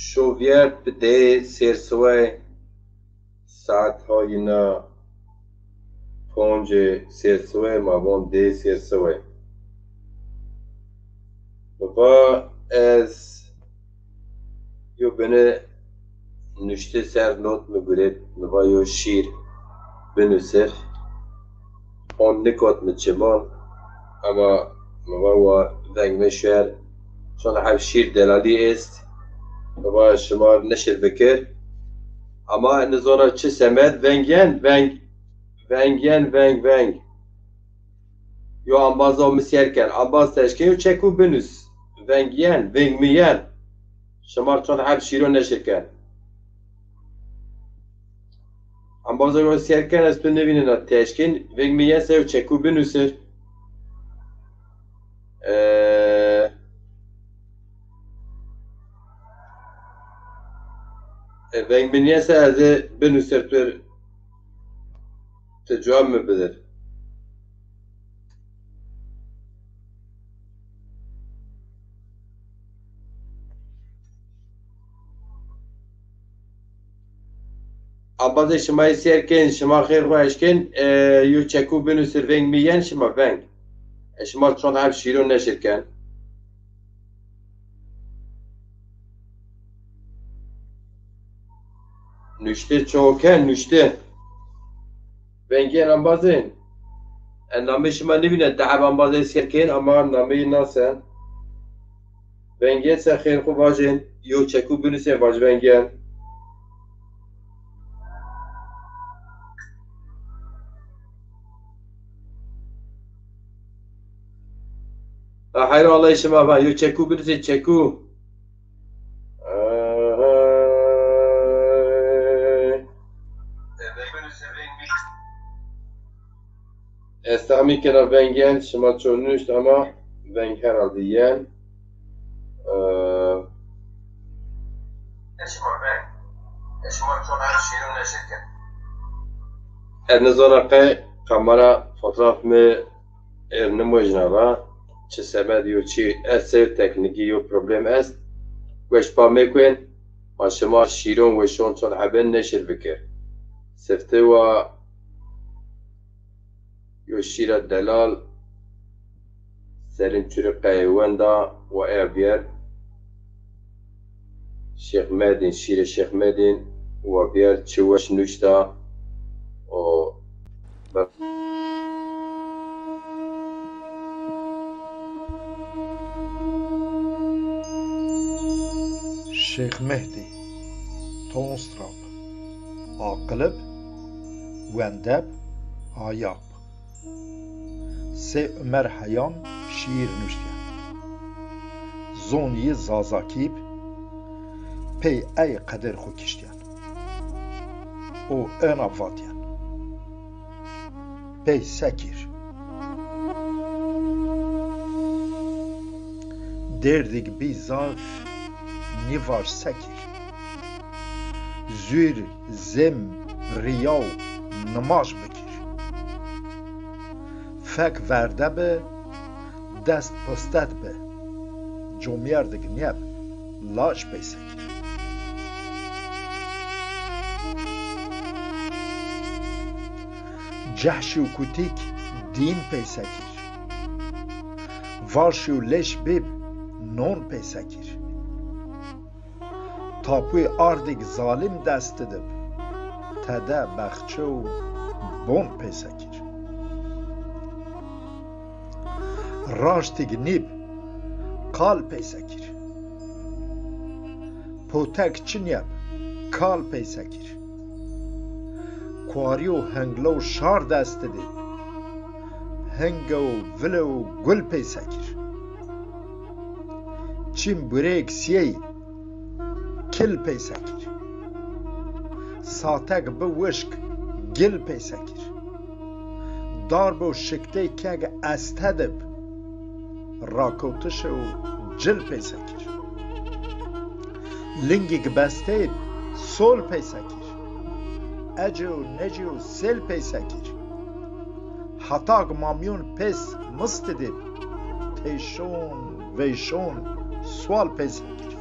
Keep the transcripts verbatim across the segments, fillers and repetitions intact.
Şo vîyert bi dê sêr siway, saet ha yina poncê sêr siway, ma von dê sêr siway. Mi va ez yo bini nuşte ser not mi gurêt, mi va yo şîr binusir. On nikot mi çimon, ama mi va wa veng mi şer, çond heb şîr delalî est, mi va şima neşir bikir. Ama nizona çi semed, veng yen, veng, veng yen, veng, veng. Yo ambaza mi sêr ken. Ambaz teşkên yo çekû binus. Veng yen, veng mi yen. Şima çond heb şîro neşir ken. Ambaza yo sêr ken, ez tu nivînena teşkên, veng mi yen se yo çekû binusir. Ee, e, veng mi yen se ez ê binusir tu, tu cewab mi bidir. Ambazê şima yê sêr kên, şima xêr xwu eşkên, e, yo çekû binusir veng mi yen şima veng. E, şima çond heb şîro neşir ken. Nuşte çoke, nuşte. Vengên ambazên. E, namê şima nivîne, di heb ambazê sêr kên ama nameyî nasen. Vengên se xêr xwu vajên, yo çekû binusên vaj vengên. Ha, heyra Allahê şima va, yo çekû binusên çekû. Ez texmîn kena veng yen, şima ço nuşt ama veng herhalde yen. Ee, ez nizana qey kamera fotoğraf mi êr nimojna ra, çi semed yo çi est, seyr teknîkî yo problem est. Weş pa mekuen, ma şima şîron weşon çond heben neşir bikir. Sifte wa yo şîra delal, Selîm Çurî qey wenda wa ev bîyer. Şêx Medîn, şîrê Şêx Medîn wa bîyer çi weş nuşta o. Şêx Mehdî, Tonstrap, Aqilib, Wendeb, Ayab. Sê Umer Heyam şîîr nuştîyen. Zon yi zazakî bi, pey ey qeder xwu kiştîyen. O ena vatîyen. Pey sekîr. Dêrdîg bî zaf nîvaj sekîr. Zûr zêm riyaw nimaj bikir. Fek verde bi, dest pistet bi. Comîyerdik nîyeb, laj peyse kir. Cehş û kutîk dîn peyse kir. Varş û leş bib, non peyse kir. Tapûy ardîg zalim desti dib, tede bexçe û bon peyse kir. Raştîg nîb, qal peyse kir. Potek çinîyeb, kal peyse kir. Kuarî û hinglo şar desti dib, hinge û vile û gul peyse kir. Çîm burêk siyey, kil peyse kir. Satek bi wişk, gil peyse kir. Darb û şiktey keg este dib, rakewtiş û cil peyse kir. Lingîg bestey, sol peyse kir. Ecê û necê û sêl peyse kir. Hetag mamyon pês mistidê, teyşon, veyşon, sual peyse kir.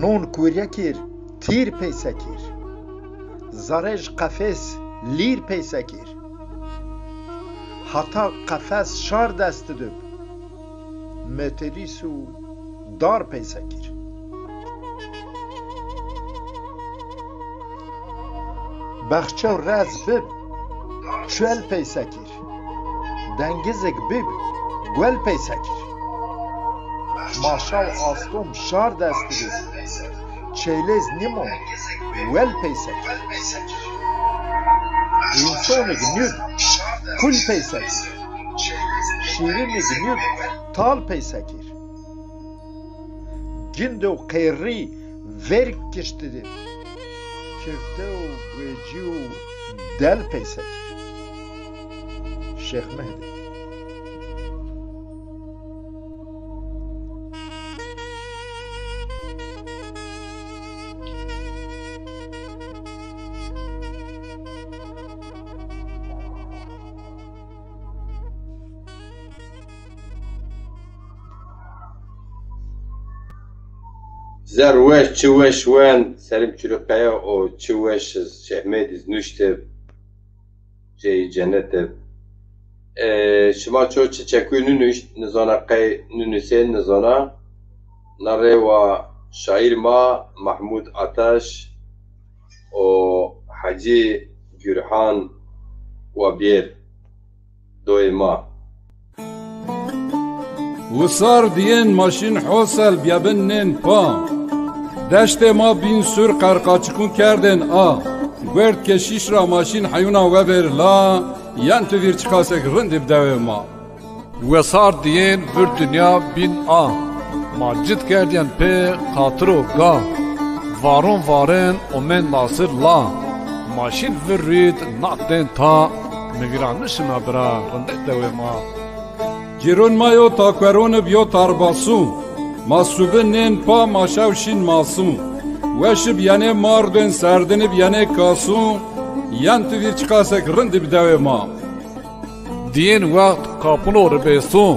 Non kurye kir, tîr peyse kir. Zarej qefes lîr peyse kir. Hata qefes şar dest dib. Meterîs û dar peyse kir. Bexçew rez bib, çuel peyse kir. Dengizek bib, guel peyse kir. Maşaw astom şar dest bib. Çeylêz nîmon, wel peyse kir. Însonik nib, kul peyse kir. Şîrinik nib, tal peyse kir. Gindo qêrî verg kiştidib. Kifte û guecî û del peyse kir. Şêx Mehdî. Zer weş, çi weş wend, Serîm Çurîqeya o çi weş iz, Şêx Mehdî iz nuştib, ceyî cennet ib. E, şima ço çiçekû nunuşt, nizana qey nunusên, nizana. Na rê wa şaîr ma Mahmud Ataş o Hecî Gurhan wa bîyêr. Doyê ma. Wisar diyên maşîn hosel biyabin nên pa. Deştê ma bîn sûr qerqaçikûn kerdên a. Guerd keşîş ra maşîn heyûna webêr la, yen tu vîr çiqasek rindî bi dewê ma. Wesar diyên vir dinya bîn a. Ma cid kerdîyen pê qatir û ga. Varon varên omên nasir la. Ma şîn vir rîd nat dên ta. Mi vîra nişina bira rindek dewê ma. Cîron ma yo takueron ib yo tarbasû. Ma subi nên pa ma şew şîn masû. Weş ib yenê mardên serdin ib yenê kasû. Yen tu vîr çiqasek rindî bi dewê ma. Diyên wext kapûno ribêsû.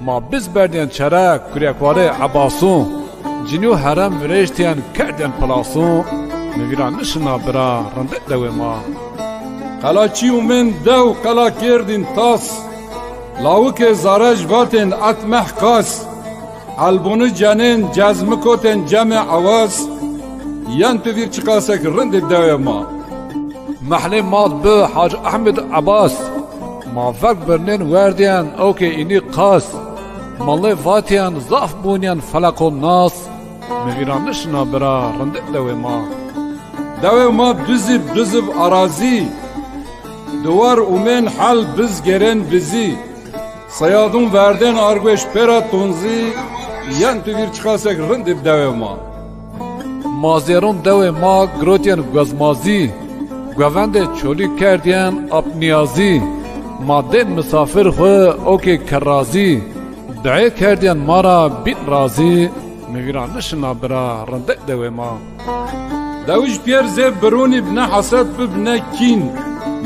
Ma biz berdîyen çere kurekwarê Ebasû. Cinî û herem virêştîyen kerdîyen pilasû. Mi vîra nişina bira rindek dewê ma. Qelaçî umên dew qela kerdîn tas. Lawikê zarej vatên et meh qas. Elbûni cenên cezmi kotên cemê ewaz. Yen tu vîr çiqasek rindî dewê ma. Mehlê ma bi Hacî Ehmed Ebas. Ma vek birnên werdîyen ewkê înî qas. Malê vatîyen zaf bûnîyen feleqo nas. Mi vîra nişina bira rindek dewê ma. Dewê ma duzib duzib arazî. Duwar umên hel biz gêrên bizî. Seyadûn verdên argweş pêra tonzî, yen tu vîr çiqasek rindî bi dewê ma. Mazêrûn dewê ma girotîyen guezmazî, govendê çolî kerdîyen apnîyazî. Ma dên misafir xwu okê kerrazî, duê kerdîyen ma ra bîn razî, mi vîra nişina bira rindek dewê ma. Dewij pîyer zê birûnî bi ne hesed bib ne kîn.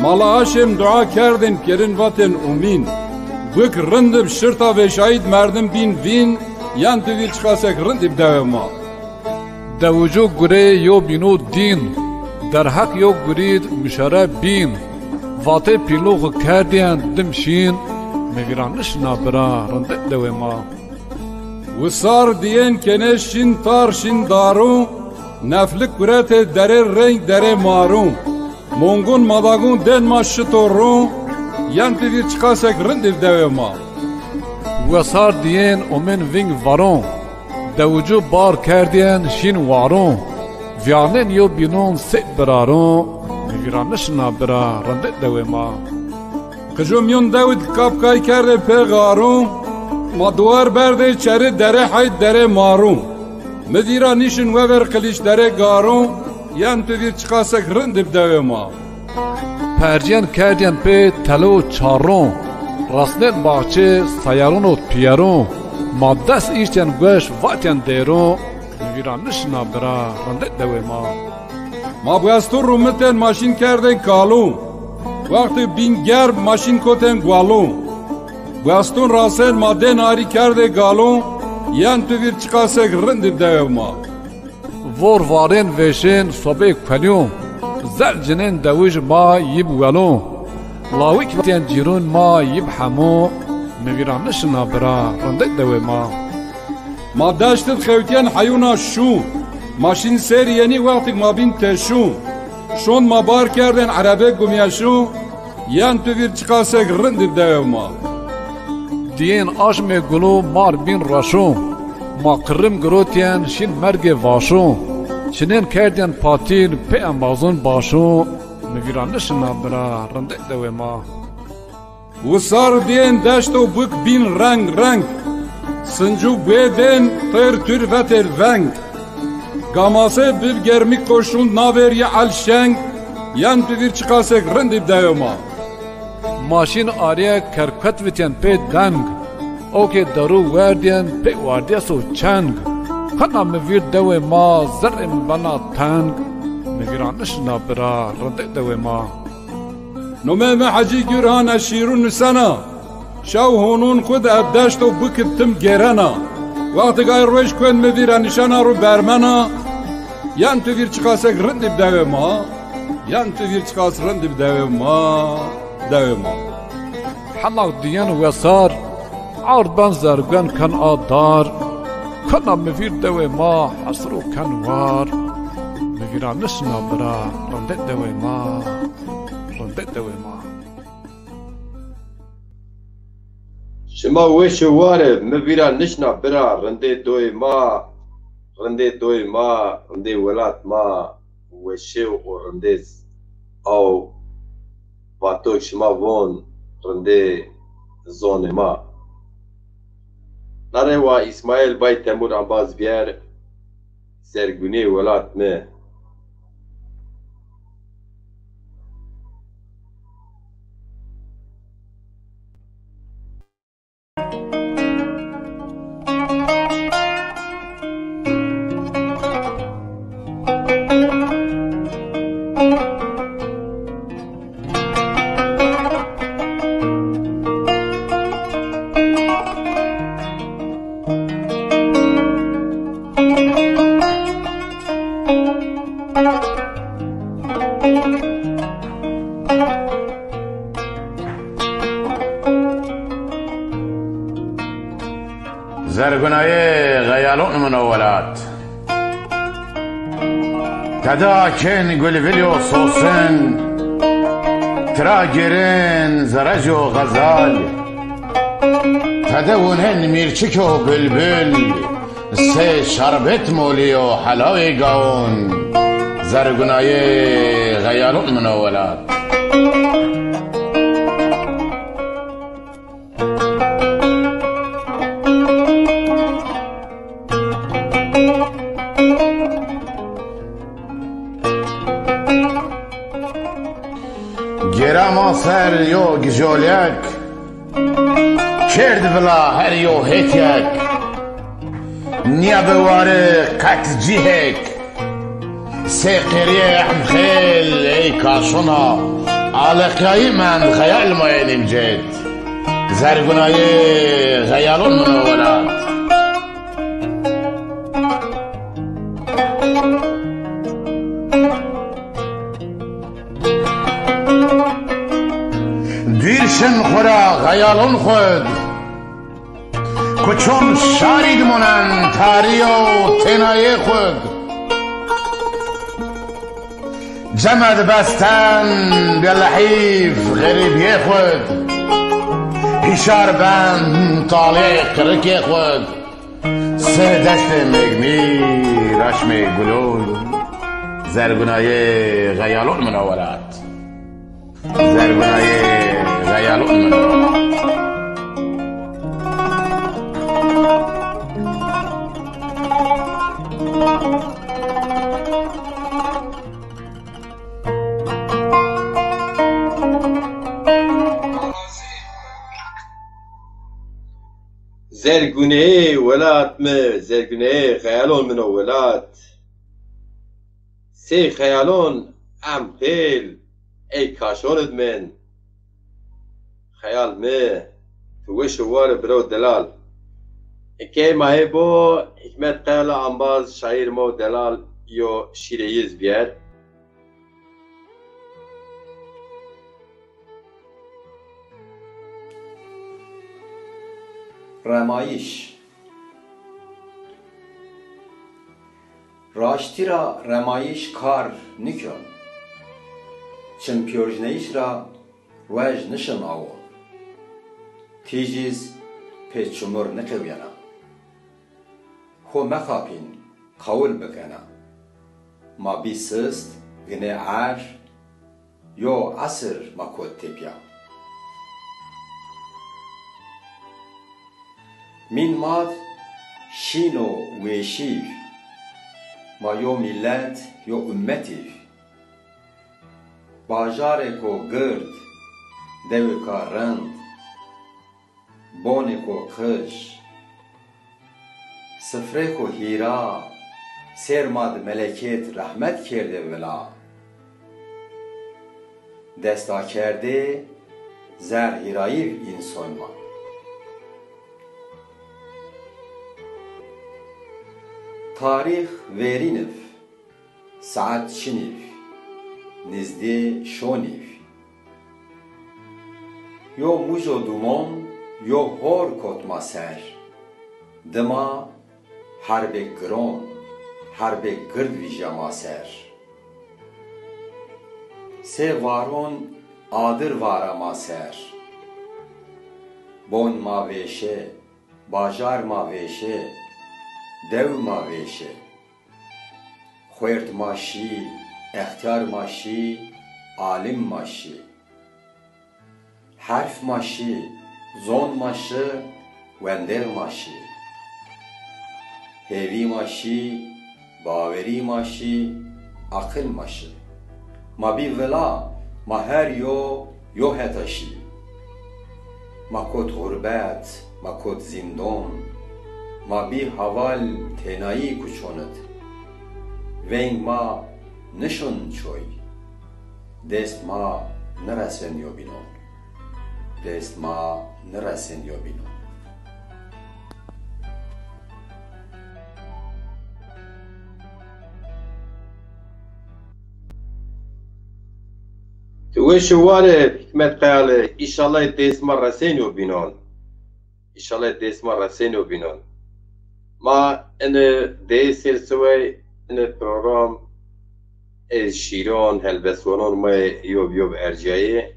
Mala aşêm dua kerdên kerin vatên umîn. Wik rindib şirta vêşayîd merdim bîn vîn, yan tu vîr çiqasek rindîb dewê ma. Dewijo gurê yo bîno dîn. Derheq yo gurîd muşere bîn. Vatê pîlû xwu kerdîyen dim şîn. Mi vîra nişina bira rindek dewê ma. Wisar diyên kenê şîn tar şîn darû, neflik guretê derê reng derê marû. Mongûn madagûn dên ma şito rû, yen tu vîr çiqasek rindîv dewê ma. Wesar diyên omên vîng varû, dewicu bar kerdîyen şîn warû. Vîyanên yo bînûn sey birarû, mi vîra nişina bira rindek dewê ma. Qijo mîyon dewid kap kay kerdê pê xarû, ma duwar berdê çeri derê heyd derê marû. Mi vîra nîşin wever qilîş derê garû, yen tu vîr çiqasek rindib dewê ma. Percîyen kerdîyen pê telo çarû, rasnên baxçê sayarûn û pîyerû, ma dest îştîyen gueş vatîyen dêrû, mi vîra nişina bira rindek dewê ma. Ma buestûn rûmitên ma şîn kerdên kalû. Wextê bîn germ ma şîn kotên gualû. Buestûn rasên ma dên arî kerdê galû, yen tu vîr çiqasek rindî dewê ma. Vor varên vêşên sobê kuelû, zerr cinên dewij ma yîb welû. Lawik vatên cîrûn ma yîb hemû, mi vîra nişina bira, rindê dewê ma. Ma deşt id xewtîyen heyûna şû, ma şîn sêr yenî wextik ma bîn teşû. Şond ma bar kerdên erebe gumyeşû, yen tu vîr çiqasek rind ib dewê ma. Diyên aşmê gulû mar bîn reşû, ma qirrim girotîyen şîn mergê vaşû. Çinên kerdîyen patîl pê embazûn başû, mi vîra nişina bira, rindê dewê ma. Wisar diyên deşt û bik bîn reng reng, sincû guêdên têr tûr vetêr veng. Gamasê bib germî koşûn navêrî el şeng, yen tu vîr çiqasek rind ib dewê ma. Ma şîn arîye kerkuet vitên pê deng, okê derû werdîyen pê wardîyeso çeng. Kena mi vîr dewê ma, zerrê mi bena teng, mi vîra nişina bira, rindê dewê ma. Nomê mi Hecî Gurhan, ez şîrû nusena. Şew honûn xwu di eb deşt û bik ib tim gêrena. Wextik ay roj kuên mi vîra nişena rû bermena. Yen tu vîr çiqasek rind ib dewê ma, yen tu vîr çiqas rind ib dewê ma, dewê ma. Hemaq diyen wesar, ard ben zerguen ken a dar. Kena mi vîr dewê ma, hesir û ken war. Mi vîra nişina bira, rindê dewê ma, rindê dewê ma. Şima weş û war ib, mi vîra nişna bira, rindê doyê ma, rindê doyê ma, rindê welat ma, weşê û rindê z-, aw vato şima von, rindê zonê ma. Nare wa Îsmaîl Bay Temur embaz bîyer, Zergunê welat mi. Zergunayê xeyalon mino welat. Tede akên gulvil yo sosin, tira gêrên zerec yo xezal. Tede wunên mîrçik yo bilbil, sê şerbet molî yo helawê gawon. Zergunayê xeyalon mino welat. Gêra ma ser yo gijolek, kerd vila her yo hêtyek. Nîya bi ware qet cîhek. Sê qêrîyê em xêl ey kaşona, aleqyayî mend xeyal ma ê nîmcêt. Zergunayê xeyalon mino welat. Dûr şin xwu ra xeyalon xwu d. Kuçon şarî di monen tarî yo tênayê xwu d. Cem di besten bi lehîf xerîbiyê xwu d. Hîşar ben talê qirikê xwu d. Sê destê mêgmî raşmê gulo. Zergunayê xeyalon mino welat. Zergunayê xeyalon mino. Zerguneyê welat mi, zerguneyê xeyalon mino welat. Sey xeyalon em xêl ey kaşon id men. Xeyal mi, tu weş û war ib biro delal. Ekey ma hê bo, Hikmet Kayala embaz, şaîr ma û delal, yo şîrê yi iz bîyer. Remayîş. Raştî ra remayîş kar nîkon. Çimpiyorjneyîş ra ruej nişin awon. Tîj iz pê çimur nîqewîyena. Xo mexapîn, qewil bikena. Ma bî sist, ginê er, yo esir ma kot tepîya. Mîn ma d şîn û wêşîv. Ma yo mîlet, yo ummetîv. Bajarêko gird, dewêka rind, bonêko qij, sifrêko hîra, sêr ma di melekêt rehmet kerdê vila. Destakerdê zerr hîrayîv însoyn ma. Tarîx verîn iv. Saet çinîv, nizdê şonîv. Yo mujo dumon, yo hor kot ma ser. Dima herbêk giron, herbêk gird vîja ma ser. Sê varon adir vara ma ser. Bon ma vêşe, bajar ma vêşe, dew ma vêşe. Xuêrt ma şî, extîyar ma şî, alim ma şî. Herf ma şî, zon ma şi, wendêx ma şî. Hêvî ma şî, bawerî ma şî, aqil ma şi. Ma bî vila, ma her yo, yo heta şî. Ma kot xurbet, ma kot zîndon, ma bî haval tênayî kuçon id. Veng ma nişon çoy, dest ma niresen yo bînon. Dest ma niresen yo bînon. Ti weş û war ê Hikmet Kayalı, înşallah dest ma resên yo bînon. Înşallah dest ma resên yo bînon. Ma ene dê sêr siwey ene program ê şîron, helbestwanon ma yê yo bi yo bi ercîyayê.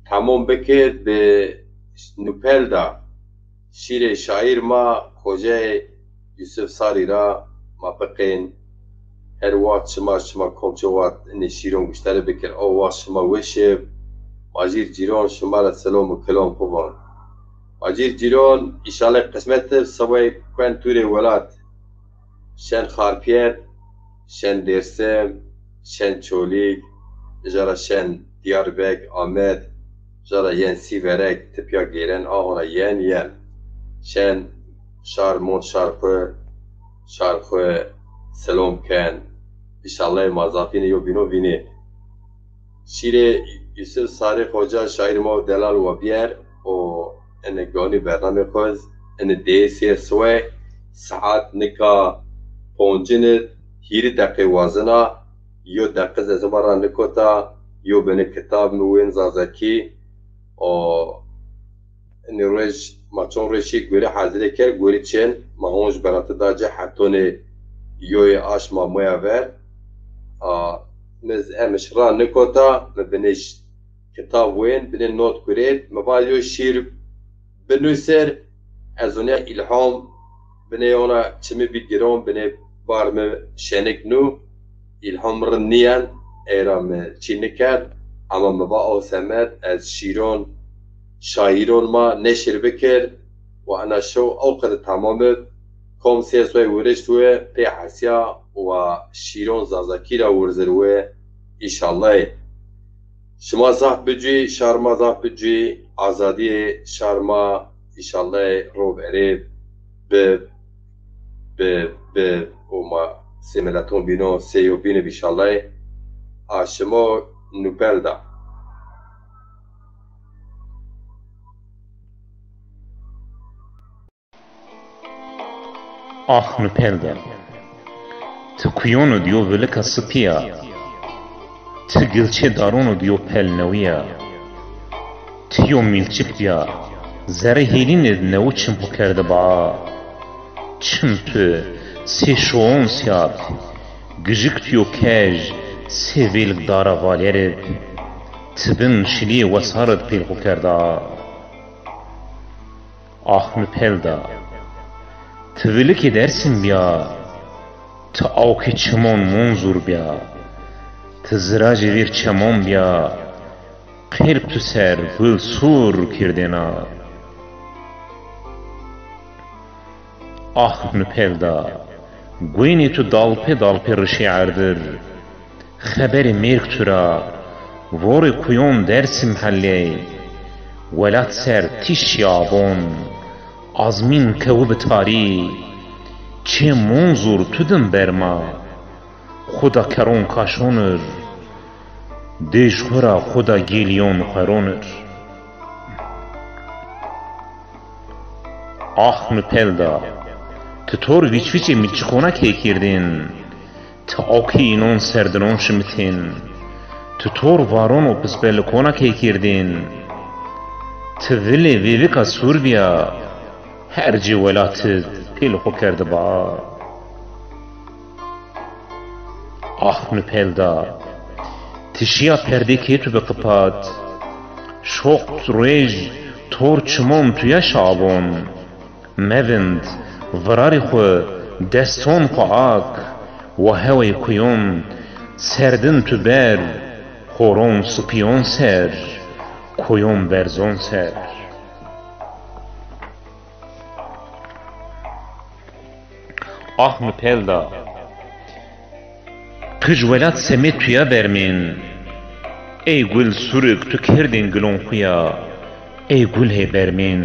Tamom bike bi nupel da şîrê şaîr ma Xoceyê Yusuf Sarî ra ma biqên. Her wext şima, şima kom çi wext inê şîron guştarî bikir, o wext şima weş ib. Ma jîr cîron şima ra selom û kelom xwu von. Ma jîr cîron, înşallah qismet ib, sibay kuen tûrê welat. Şen Xarpiyet, şen Dêrsim, şen Çolîg, jara şen Diyarbek, Amed, jara yen Sîverek, tipya gêren, a hona yen, yen. Şen şar mon şar xwu, şar xwu selom ken. Înşallah ma zafînê yo bîno vînê. Şîrê Yusuf Sarî Xoca şaîr ma û delal wa bîyer û ene ganî bernamê xwu z ene dê sêr siwe saet nika poncin id hîrî deqê wazena, yo deqiz ez ma ra nikota, yo binê kitab mi wên zazakî û Inî ruej ma çon ruej şî gorî hazirê kerd, gorî çên ma honc berati da ci hetonê yoyê aşma moya ver. A, mi z-, em şira nikota, mi binê ş-, kitab wên, binê not gurêt, mi va yo şîr binusir, ez onya îlham binê ona çimi bî giron, binê bar mi şenik nû. Îlham rind nîyen, ey ra mi çî nikerd, ema mi va aw semed ez şîron, şaîron ma neşir bikir û ena şew ew qede temam ib. Kom sê soy wirişt we pê hesiya wa şîron zazakî ra wirzir we, înşallahê. Şima zaf bicûyî, şar ma zaf bicûyî, azadîyê şar ma înşallahê ro verê bi, bi, bi û ma sê mileton bîno, sê yo bînib înşallahê. A şimo nupel da. Ax nupel de. Ti kuyon id yo vilika sipî ya. Ti gilçê daron id yo pel newî ya. Ti yo mîlçik bîya, zerrê hêlîn id newi çim xo kerdiba. Çim tu sê şoon sîyab, gijik tu yo kej sê vêlik dara valer ib. Ti bin şilîyê wesar id pêl xo kerda. Ax mi pelda. Ti vilikê Dersim bîya, ti awkê çimon Munzur bîya, ti ziracê vîr çemon bîya, qelb tu ser gul sûr kerdêna. Ax mi pelda, guynê tu dalpê dalpê rişê erdir. Xeberê mêrg tu ra, vorê kuyon Dersim heley. Welat ser tîş şî abon, azmîn kewi bi tarî. Çê Munzur tu din berma, xwu da keron kaşon ir. Dêj xwu ra xwu da gêlîyon xweron ir. Ax mi pelda, ti tor vîçvîçê mîlçikona key kerdên. Ti awkê înon serdinon şimitên. Ti tor varon û pisbelikona key kerdên. Ti vilê vêvika sûr bîya, her cê welat id pêl xwu kerdiba. Ax mi pelda, ti şîya perdê kê tu bi qipat. Şoq ruej tor çimon tu ya şabon. Mevind, virarî xwu, deston xwu ak, wa hewey kuyon, serdin tu ber, xoron sipîyon ser, kuyon berzon ser. Ax mi pelda. Qij welat semê tu ya bermên. Ey gul surik tu kerdên gilon xwu ya. Ey gulhê bermên.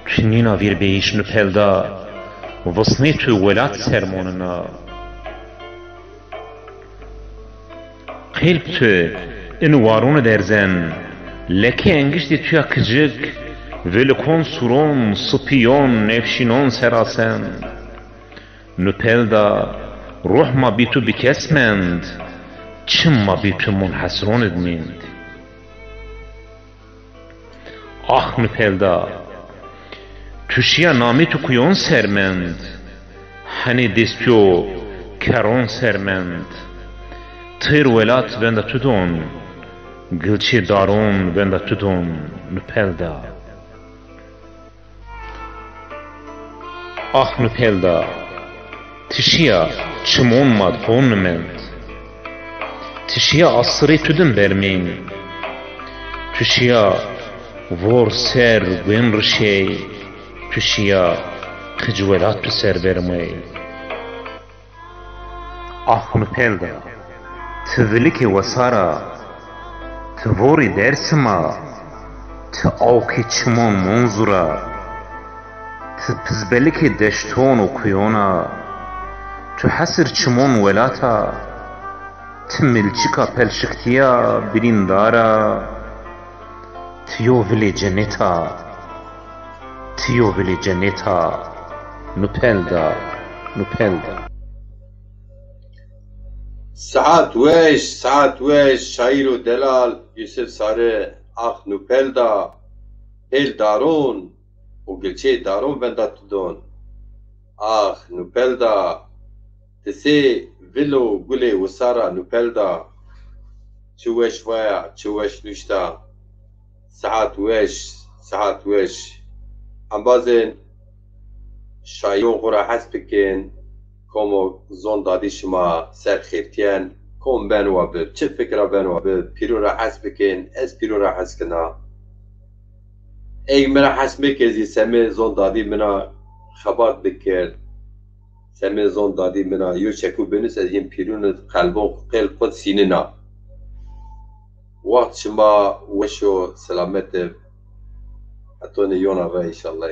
Tu nîna vîr bêhîş mi pelda. Visnê tu welat ser monina. Qelb tu in warûni derzen, lekê engiştê tu ya kijik, vilikon suron, sipîyon, nefşînon serasen. Nu pelda, ruh ma bî tu bikes mend, çim ma bî tu munhesron id mînd. Ax mi pelda, tu şiya namê tu kuyon ser mend, henê dêstûyo keron ser mend. Têr welat venda tu don, gilçê daron venda tu don, nu pelda. Ax nu pelda, ti şiya çimon ma di hon nimend. Ti şiya asirê tu din bermên. Tu şiya vor ser guên rişey. Tu şiya qic welat tu ser bermey. Ax nu pelda, ti vilikê wesar a, ti vorê Dersim a, ti awkê çimon Munzur a, ti pizbelikê deşton û kuyon a, tu hesir çimon welat a, ti milçika pelşiktî ya birîndar a, ti yo vilê cenet a. Ti yo vilê cenet a, nu pelda, nu pelda. Sihet weş, sihet weş, şaîr û delal Yusuf Sarı, ax nu pelda, pêl daron û gilçeyê daron venda tu don. Ax nu pelda, ti sey vil û gulê wisar a nu pelda. Çi weş vaya, çi weş nuşta. Sihet weş, sihet weş. Embazên şaîron xwu ra hes bikên, komo zon dadî şima ser xêrtîyen, kom ben wa bi, çi fikra ben wa bi, pîro ra hes bikên, ez pîro ra hes kena. Ey mi ra hes meke zî semê zon dadî min a xebat bikerd. Semê zon dadî min a yo çeku binus, ez yin pîrun id qelbon xwu qêl xwu sînina. Waxt şima weş o, selamet ib. Hetonê yona ve înşallah.